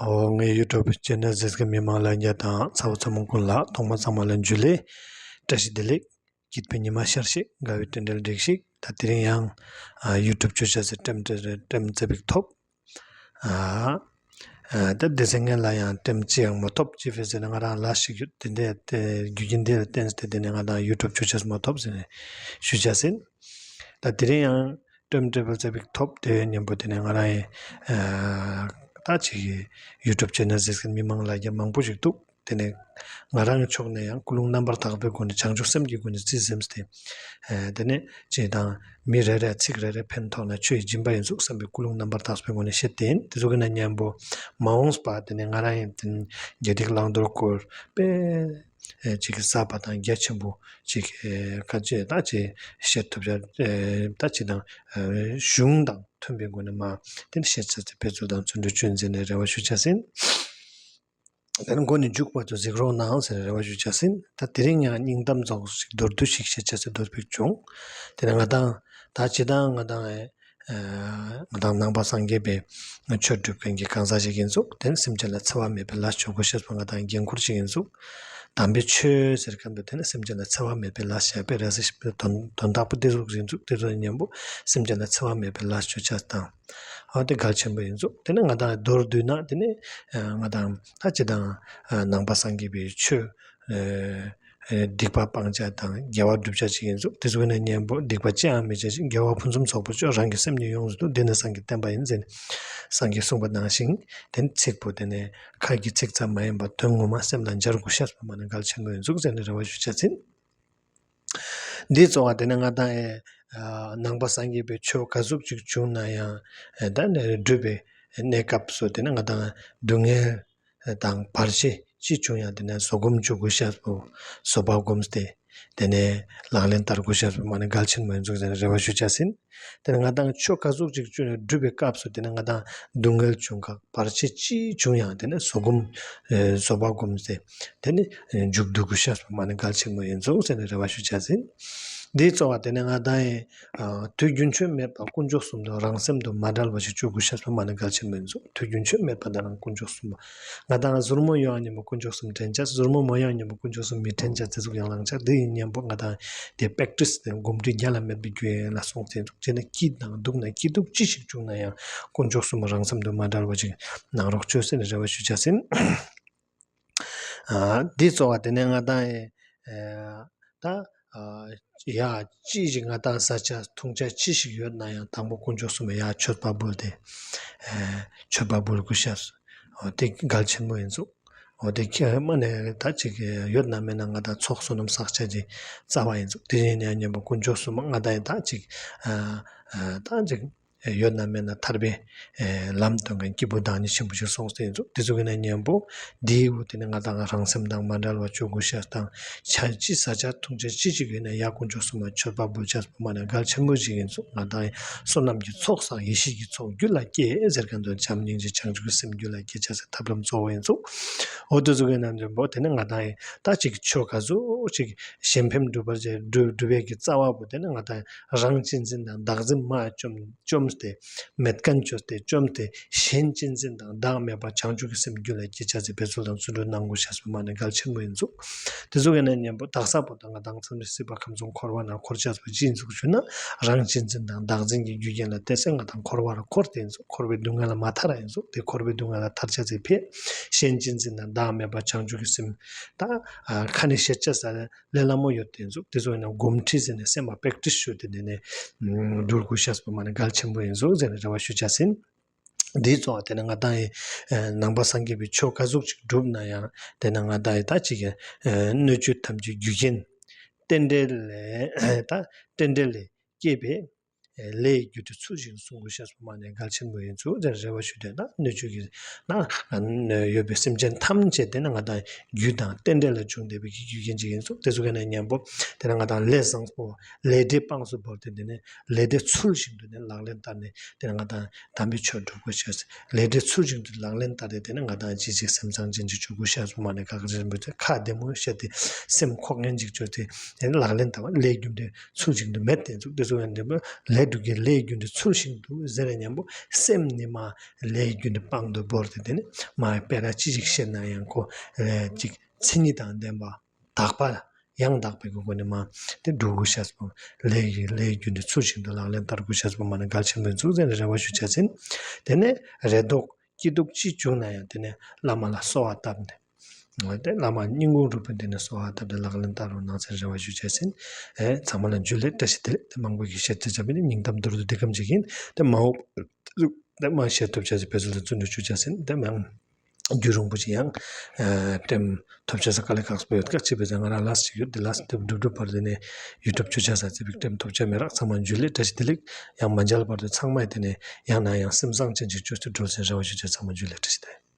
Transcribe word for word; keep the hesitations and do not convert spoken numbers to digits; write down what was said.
ཨོ་ངའི་ཡུ་ཊུབ་ཆེ་ནལ་གཟིགས་མཁན་མི་མང་ལྷན་རྒྱས་དང་ཚ་བོ་ཚ་མོ་ཀུན་ལ་ཐོག་མ་ཚང་མ་ལ་འཇུ་ལེ། བཀྲ་ཤིས་བདེ་ལེགས། སྐྱིད་པའི་ཉི་མ་ཤར་ཤིག་དགའ་བའི་སྤྲིན་བྲལ་འགྲིགས་ཤིག་ད་དེ་རིང་ཡང་ཡུ་ཊུབ་ཆོས་ཆ་སི་ཊེམ་ཊེམ་ཙ་པིག་ཐོབ། ཨ་ད་དེ་ཚེ་ངན་ལ་ཡང་ཊེམ་ཅི་ཡང་མ་ཐོབ་ཅི་ཕི་ཟེར་ན་ང་རང་ལ་ཞིག་ཡོད་དེ་འདྲ་དེ་རྒྱུ་རྐྱེན་དེ་ལ་བརྟེན་ཏེ་དེ་ནས་ང་རང་ཡུ་ཊུབ་ཆོས་ཆ་སི་མ་ཐོབ་ཟེར་ནས་ཞུ་ཆ་ཟིན། ད་དེ་རིང་ཡང་ཊེམ་ཊེ་བལ་ཙ་པིག་ཐོབ་དེ་ཉམ་པོ་དེ་ནས་ང་རང་ཡི་ད་ཅིག་ཡུ་ཊུབ་ཆེ་ནལ་གཟིགས་མཁན་མི་མང་ལྷན་རྒྱས་མང་པོ་ཞིག་འདུག་དེ་ནས་ང་རང་ཕྱོགས་ནས་ཡང་ཀུན་སློང་རྣམ་པར་དག་པའི་སྒོ་ནས་བྱང་ཆུབ་སེམས་ཀྱི་སྒོ་ནས་རྩིས་ཟིན་ཏེ། དེ་ནས་ཅིག་དང་མི་རེ་རེ་ཚིག་རེ་རེ་ཕན་ཐོགས་ན་ཆོས་ཡི་སྦྱིན་པ་ཡིན་ཟུག་བསམ་པའི་ཀུན་སློང་རྣམ་པར་དག་པའི་སྒོ་ནས་བཤད་དེ་ཡིན། དེ་ཚོ་གི་ནང་མཉམ་པོ་མ་འོངས་པ་དེ་ནས་ང་རང་ཡིན་དེ་དགེ་སྡིག་བླང་དོར་སྐོར་དཔེ་ཅིག་གསར་པ་དང་རྒྱ་ཆེན་པོ་ཅིག་ཁ་ཅིག་ད་ཅིག་བཤད་ཐུབ་ཡ་ད་ཅིག་དང་གཞུང་དང་མཐུན་པའི་སྒོ་ནས་མ་དེ་ནས་བཤད་ཚར་ཏེ་དཔེ་ཚོ་དང་བརྩོན་འགྲུས་ཆོས་འཛིན་ནས་རེ་བ་ཞུ་ཆ་ཟིན། དེ་ནས་མགོ་ནས་མཇུག་བར་དུ་གཟིགས་རོགས་གནང་ཟེར་རེ་བ་ཞུ་ཆ་ཟིན། ད་དེ་རིང་ཡང་སྙིང་གཏམ་རྫོགས་ཤིག་མདོར་བསྡུས་ཤིག་བཤད་ཆ་ཟིན་འདོད་པའི་བྱུང་། དེ་ནས་ང་དང་ད་ཅི་དང་ང་དང་ཨེ་ང་དང་ནང་པ་སངས་རྒྱས་པའི་ཆོས་སྒྲུབ་མཁན་གྱི་གང་ཟག་ཞིག་ཡིན་ཟུག་དེ་ནས་སེམས་ཅན་ལ་འཚེ་བ་མེད་པའི་ལས་ཅོ་དགོས་ཤེས་པོ་ང་དང་འགན་ཁུར་ཞིག་ཡིན་ཟུག་དམ་པའི་ཆོས་ཟེར་མཁན་པོ་དེ་ནས་སེམས་ཅན་ལ་འཚེ་བ་མེད་པའི་ལས་བྱ་བའི་རེ་ཟེར་དོན་དོན་དག་པོ་དེ་ཟུག་ཡིན་ཟུག་དེ་ཚོ་མཉམ་པོ་སེམས་ཅན་ལ་འཚེ་བ་མེད་པའི་ལས་ཅོ་ཆ་དང་། ཨ་དེ་གལ་ཆེན་པོ་ཡིན་ཟུག་དེ་ནས་ང་དང་མདོར་བསྡུས་ན་དེ་ནས་ང་དང་ད་ཅི་དང་ནང་པ་སངས་རྒྱས་པའི་ཆོས་སྡིག་པ་སྤང་བྱ་དང་དགེ་བ་སྒྲུབ་བྱ་ཅིག་ཡིན་ཟུག་དེ་ཚོ་ནས་མཉམ་པོ་སྡིག་པ་ཅི་ཡང་མི་བྱ་ཞིང་དགེ་བ་ཕུན་སུམ་ཚོགས་པ་སྤྱོད་རང་གི་སེམས་ཉིད་ཡོངས་སུ་འདུལ་འདི་ནི་སངས་རྒྱས་བསྟན་པ་ཡིན་ཟེར་ནས་སངས་རྒྱས་གསུངས་པ་ནང་བཞིན་དེ་ནས་ཚིག་པོ་དེ་ནས་ཁ་གི་ཚིག་ཙམ་མ་ཡིན་པར་དོན་ངོ་མ་སེམས་ལ་འཇགས་དགོས་ཤེས་པོ་མ་ནི་གལ་ཆེན་པོ་ཡིན་ཟུག་ཟེར་ནས་རེ་བ་ཞུ་བྱ་ཟིན། འདི་གཙོ་བོ་དེ་ནི་ང་དང་ཨེ་ནང་པ་སངས་རྒྱས་པའི་ཆོས་ག་ཟུག་ཅིག་བྱུང་ན་ཡང་ཨེ་ད་ནི་སྒྲུབ་པའི་གནས་སྐབས་སུ་དེ་ནི་ང་དང་སྡུག་བསྔལ་དང་བར་ཆད་ཅི་བྱུང་ཡང་དེ་ནི་བཟོད་སྒོམ་བཅོ་དགོས་ཤེས་པོ་བཟོད་པ་བསྒོམས་ཏེ་དེ་ནི་ལག་ལེན་བསྟར་དགོས་ཤེས་པོ་མ་ནི་གལ་ཆེན་པོ་ཡིན་ཟུག་ཟེར་རེ་བ་ཞུ་བྱ་ཟིན། དེ་ནི་ང་དང་ཆོས་ག་ཟུག་ཅིག་བྱུང་ན་སྒྲུབ་པའི་སྐབས་སུ་དེ་ནི་ང་དང་སྡུག་བསྔལ་བྱུང་ག་བར་ཆད་ཅི་བྱུང་ཡང་དེ་ནི་བཟོད་སྒོམ་ཨེ་བཟོད་པ་བསྒོམས་ཏེ་དེ་ནི་མཇུག་བསྡུ་དགོས་ཤེས་པོ་མ་ནི་གལ་ཆེན་པོ་ཡིན་ཟུག་ཟེར་ནས་རེ་བ་ཞུ་བྱ་ཟིན། འདིའི་གཙོ་བོ་དེ་ནི་ང་དང་ཨེ་དུས་རྒྱུན་ཆད་མེད་པར་དཀོན་མཆོག་གསུམ་དང་རང་སེམས་དང་མ་བྲལ་བ་ཞིག་བཅོ་དགོས་ཤེས་པོ་མ་ནི་གལ་ཆེན་པོ་ཡིན་ཟུག་དུས་རྒྱུན་ཆད་མེད་པར་དེ་རང་དཀོན་མཆོག་གསུམ་པོ་ང་དང་ཟུར་མོ་ཡོང་མཉམ་པོ་དཀོན་མཆོག་གསུམ་དྲན་བྱ། ཟུར་མོ་མ་ཡོང་མཉམ་པོ་དཀོན་མཆོག་གསུམ་མི་དྲན་བྱ། དེ་ཟུག་ཡང་ལང་བྱ། དེ་ཡིན་མཉམ་པོ་ང་དང་དེ་པེག་ཊིས་དེ་གོམས་འདྲིས་རྒྱལ་ལ་མེད་པའི་རྒྱུ་ཡིན་ལ་སོང་ཚེ་འདུག་ཅེ་ན་སྐྱིད་དང་སྡུག་ན་སྐྱིད་སྡུག་ཅི་ཞིག་བྱུང་ན་ཡང་དཀོན་མཆོག་གསུམ་རང་སེམས་དང་མ་བྲལ་བ་ཅིག་གནང་རོགས་བྱོས་ཟེར་ནས་རེ་བ་ཞུ་བྱ་ཟིན། ཨ་འདི་གཙོ་བོ་དེ་ནི་ང་དང་ཨེ་ད་ཨ་ཡ་ཅི་ཞིག་ང་དང་ཟ་བྱ་འཐུང་བྱ་ཅི་ཞིག་ཡོད་ན་ཡང་དང་པོ་དཀོན་མཆོག་གསུམ་ཡ་མཆོད་པ་འབུལ་ཏེ་ཨེ་མཆོད་པ་འབུལ་དགོས་ཤེས། འོ་དེ་གལ་ཆེན་པོ་ཡིན་ཟུག་འོ་དེ་ཁྱེད་མ་ནས་ད་ཅིག་ཡོད་ན་མེད་ན་ང་དང་ཚོགས་བསོད་ནམས་བསགས་བྱ་ཅིག་རྩ་བ་ཡིན་ཟུག་དེ་ཡིན་ཡང་མཉམ་པོ་དཀོན་མཆོག་གསུམ་ང་དང་ད་ཅིག་ཨ་ད་ཅིག་ཡོད་ན་མེད་ན་ཐར་པའི་ལམ་སྟོན་མཁན་སྐྱེས་བུ་བདག་ཉིད་ཆེན་པོ་ཞིག་སོང་སྟེ་ཡིན་ཟུག་དེ་ཚོ་གི་ནང་མཉམ་པོ་དེའི་འོ་དེ་ནི་ང་དང་རང་སེམས་དང་མ་བྲལ་བ་བཅོ་དགོས་ཤེས་དང་ཆ་ཅི་ཟ་བྱ་འཐུང་བྱ་ཅི་ཞིག་ཡོད་ན་ཡ་དཀོན་མཆོག་གསུམ་ལ་མཆོད་པ་འབུལ་བྱ་མ་ནི་གལ་ཆེན་པོ་ཞིག་ཡིན་ཟུག་ང་དང་བསོད་ནམས་ཀྱི་ཚོགས་བསགས་ཡེ་ཤེས་ཀྱི་ཚོགས་རྒྱུད་ལ་སྐྱེས་ཟེར་མཁན་དོན་བྱམས་སྙིང་རྗེ་བྱང་ཆུབ་ཀྱི་སེམས་རྒྱུད་ལ་སྐྱེ་བྱ་ཟེར་ཐབས་ལམ་གཙོ་བོ་ཡིན་ཟུག་འོ་དེ་ཚོ་གི་ནང་མཉམ་པོ་དེ་ནི་ང་དང་ད་ཅིག་ཆོས་ག་ཟུག་ཅིག་གཞན་ཕན་སྒྲུབ་པར་བྱེད་སྒྲུབ་སྒྲུབ་པའི་གི་རྩ་བ་པོ་དེ་ནི་ང་དང་རང་གཅེས་འཛིན་དང་བདག་འཛིན་མ་བཅོམ་བཅོམ་སྟེ་མེད་མཁན་བཅོས་ཏེ་བཅོམ་སྟེ་གཞན་གཅེས་འཛིན་དང་བདག་མེད་པ་བྱང་ཆུབ་ཀྱི་སེམས་རྒྱུད་ལ་སྐྱེ་བྱ་ཟེར་འབད་རྩོལ་དང་བརྩོན་འགྲུས་གནང་དགོས་ཤེས་པོ་མ་ནི་གལ་ཆེན་པོ་ཡིན་ཟུག་དེ་ཚོ་གི་ནང་མཉམ་པོ་དག་ས་པོ་དང་ང་དང་འཚམས་འདྲི་སྲིད་པ་ཁམས་གསུམ་འཁོར་བ་ན་འཁོར་བྱས་པ་ཅི་ཡིན་ཟུག་ཞུ་ན་རང་གཅེས་འཛིན་དང་བདག་འཛིན་གྱི་རྒྱུ་རྐྱེན་ལ་བརྟེན་སེ་ང་དང་འཁོར་བ་ལ་འཁོར་ཏེ་ཡིན་ཟུག་འཁོར་བའི་སྡུག་བསྔལ་ལ་མ་ཐར་ཡིན་ཟུག་དེ་འཁོར་བའི་སྡུག་བསྔལ་ལ་ཐར་བྱ་ཟེར་ཕེ་གཞན་གཅེས་འཛིན་དང་བདག་མེད་པ་བྱང་ཆུབ་ཀྱི་སེམས་ད་ཁ་ནས་བཤད་བྱ་ས་ལས་སླ་མོ་ཡོད་དེ་ཡིན་ཟུག་དེ་ཚོ་ཡིན་ན་སྒོམ་ཁྲིད་ཟེར་ནས་སེམས་པ་པེག་ཊིས་ཞུ་དེ་ནས་འགྲུལ་དགོས་ཤེས་པོ་མ་ནི་གལ་ཆེན་པོ་ཡིན་ཟུག་ཟེར་ནས་རེ་བ་ཞུ་བྱ་ཟིན། འདིའི་གཙོ་བོ་དེ་ནི་ང་དང་ཡི་ནང་པ་སངས་རྒྱས་པའི་ཆོས་ག་ཟུག་ཅིག་བསྒྲུབ་ན་ཡང་དེ་ནི་ང་དང་ཡི་ད་ཅིག་གི་སྣོད་བཅུད་ཐམས་ཅད་རྒྱུ་རྐྱེན་རྟེན་འབྲེལ་ལས་ད་རྟེན་འབྲེལ་ལས་སྐྱེས་པའི་ལས་རྒྱུ་འབྲས་ཚུལ་བཞིན་བསྲུང་དགོས་ཤེས་པོ་མ་ནི་གལ་ཆེན་པོ་ཡིན་ཟུག་ཟེར་རེ་བ་ཞུ་དོན་ན་སྣོད་བཅུད་ཀྱི་ན་ཡོད་པའི་སེམས་ཅན་ཐམས་ཅད་དེ་ནི་ང་དང་རྒྱུ་དང་རྟེན་འབྲེལ་ལ་བྱུང་བསྡད་པའི་རྒྱུ་རྐྱེན་ཅིག་ཡིན་ཟུག་དེ་ཚོ་ག་ནས་མཉམ་པོ་དེ་ནི་ང་དང་ལས་བཟང་པོ་ལས་འབྲས་སྤངས་སུ་བོར་ཏེ་དེ་ནི་ལས་འབྲས་ཚུལ་བཞིན་དུ་ནི་ལག་ལེན་བསྟར་ནས་དེ་ནི་ང་དང་དམ་པའི་ཆོས་སྒྲུབ་དགོས་ཤེས། ལས་འབྲས་ཚུལ་བཞིན་དུ་ལག་ལེན་བསྟར་ཏེ་དེ་ནི་ང་དང་ཅི་ཞིག་སེམས་ཙམ་ཅན་ཅིག་བཅོ་དགོས་ཤེས་པོ་མ་ནི་གལ་ཆེན་པོ་ཁ་བདེ་མོ་བཤད་དེ་སེམས་ཁོག་ངན་ཅིག་བཅོས་ཏེ་དེ་ནི་ལག་ལེན་བསྟར་བ་ལས་རྒྱུ་འབྲས་ཚུལ་བཞིན་དུ་མེད་དེ་ཟུག་དེ་ཚོ་ཡང་དེ་ལས་ འབྲུག་གི་ལས་རྒྱུ་འབྲས་ཚུལ་བཞིན་དུ་ཟེར་ཉམ་པོ་སེམས་ནི་མ་ལས་རྒྱུ་འབྲས་པང་དུ་བོར་ཏེ་དེ་ནི་མ་དཔེ་ར་ཅི་ཞིག་བཤད་ན་ཡང་ཁོ་ཅིག་མཚན་ཉིད་དང་ལྡན་པ་དག་པ་ཡང་དག་པའི་སྒོ་ནས་མ་དེ་འགྲུབ་དགོས་ཤེས་པོ་ལས་ཀྱི་ལས་རྒྱུ་འབྲས་ཚུལ་བཞིན་དུ་ལག་ལེན་བསྟར་དགོས་ཤེས་པོ་མ་ནི་གལ་ཆེན་པོའི་ཚུལ་ཟེར་ནས་རེ་བ་ཞུ་བྱ་ཟིན། དེ་ནས་རེ་དོགས་སྐྱིད་སྡུག་ཅི་བྱུང་ན་ཡང་དེ་ནས་བླ་མ་ལ་གསོལ་བ་བཏབ་ནས། དེ་བླ་མ་སྙིང་ཁོང་རུས་པའི་དེ་ནས་གསོལ་བ་བཏབ་སྟེ་ལག་ལེན་བསྟར་རོགས་གནང་ཟེར་རེ་བ་ཞུ་བྱ་ཟིན། ཚང་མ་ལ་འཇུ་ལེ་བཀྲ་ཤིས་བདེ་ལེགས། དེ་མང་པོ་གི་བཤད་ཚེ་ཆ་བི་ནི་སྙིང་གཏམ་མདོར་བསྡུས་འདི་གམ་ཅིག་ཡིན། དེ་མ་འོངས་དེ་མ་བཤད་ཐུབ་བྱ་ཟིན་བེད་སྤྱོད་དུ་བརྩོན་འགྲུས་ཞུ་བྱ་ཟིན། དེ་མང་རྒྱུན་རིང་པོ་ཅིག་ཡང་ཨ་ཊེམ་ཐོབ་ཆ་ས་དཀའ་ལས་ཁག་པོ་ཡོད་ཀ་ཅི་བས་ང་རང་ལས་ཅིག་ཡོད་དེ་ལས་དེ་འགྲུབ་འགྲུབ་བར་དེ་ནས་ཡུ་ཊུབ་ཆུ་ཆ་ས་ཅི་བིག་ཊེམ་ཐོབ་ཆ་མེད་རག་ཚང་མ་འཇུ་ལེ་བཀྲ་ཤིས་བདེ་ལེགས། ཡང་མ་མཇལ་བར་དུ་ཚང་མ་དེ་ནས་ཡང་ན་ཡང་སེམས་བཟང་ཅན་ཅིག་བཅོས་ཏེ་འགྲུལ་ཟེར་རེ་བ་ཞུ་བྱ་ཚང་མ་འཇུ་ལེ་བཀྲ་ཤིས་བདེ་ལེགས།